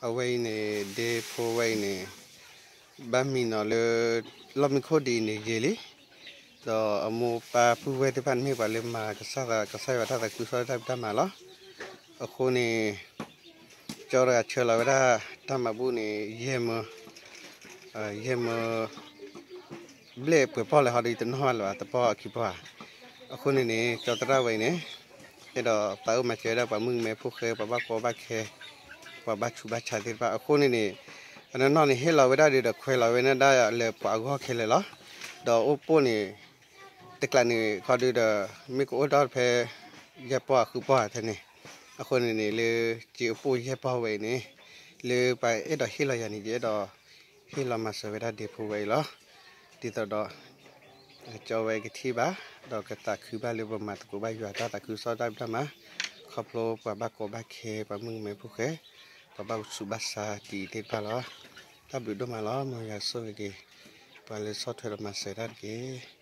အဝဲအံၤန့ၣ် ဒ့ဖိဝဲအံၤန့ၣ် ဘၣ်မံနီၤလၢ လီၢ်မံခိၣ်ဒ်အံၤန့ၣ်ယံာ်လံ, ဒီးအမိၢ်ပၢ်ပုၢ်ဝဲၢ်သ့ၣ်တဖၣ်န့ၣ်မ့ၢ်ပှၤလၢမၤကစၢ်သး ကစၢ်ယွၤတၢ်သးခုကစီၣ်တၢ်ဖံးတၢ်မၤလီၤ. အဃိန့ၣ် ကၠီတဂၤဆှၢလီၤဝဲဒၣ်တၢ်မၤဘူၣ်န့ၣ် ယဲၢ်မၢ ယဲၢ်မၢ ဘျဲၣ်ပှဲၤပီၢ်လဲၣ်ဟီဒီး ယတနီၣ်ဘၣ်လၢၤဘၣ် တပီၢ်အခံပီၢ်ဧါ. အဃိန့ၣ်န့ၣ် ကၠီသရၣ်ဝဲအံၤန့ၣ် အဲၣ်ဒိးသးအိၣ်မၤစၢၤဝဲဒၣ်ပှၤမုၣ်ကမဲဖိဃဲ ပှၤဘၣ်ကီဘၣ်ခဲ ပှၤဘၣ်ဆူးဘၣ်ဆါသ့ၣ်တဖၣ် အဃိန့ၣ်န့ၣ် အနီၢ်နီၢ်န့ၣ် ဟ့ၣ်လီၤဝဲဒၣ်ဒုးဒီးခွဲးလီၤဝဲန့ၣ်ဒၣ်လၢပှၤအဂီၢ်ခဲလၢာ်လီၤ. ဒီးအိၣ်ပိၢ်န့ၣ် တကျးန့ၣ်ခီဒုးဒီး မ့ၢ်ကအိၣ်ဒီးဖဲ ယဲၢ်ပီၢ်အဃုပီၢ်ထဲန့ၣ်, အဃိန့ၣ်န့ၣ် လၢက့ၤအိၣ်ပိၢ်ယဲၢ်ပီၢ်ဝဲအံၤန့ၣ် လၢပှၤအဲၣ်ဒိးဟ့ၣ်လီၤယၤန့ၣ် ယအဲၣ်ဒိးဟ့ၣ်လီၤမၤစၢၤဝဲဒၣ်ဒ့ဖိဝဲအံၤလီၤ. ဒ်သိးဒီး ကၠီဝဲကထံၣ်ဘၣ် ဒီးကသးခုဘၣ်လၢပမၤသကိးဘၣ်ယွၤတၢ်သးခုကစီၣ်တၢ်ဖံးတၢ်မၤ ခီဖျိပှၤဘၣ်ကီဘၣ်ခဲ ပှၤမုၣ်ကမဲဖိဃဲ ပှၤဘၣ်ဆူးဘၣ်ဆါဒ်အံၤသ့ၣ်တဖၣ်လီၤ. တၢ်ဘျုးဒိၣ်မးလီၤ. မ်ယွၤဆိၣ်ဂ့ၤက့ၤ ပှၤလၢဆီၣ်ထွဲဒီးမၤစၢၤတၢ်တက့ၢ်.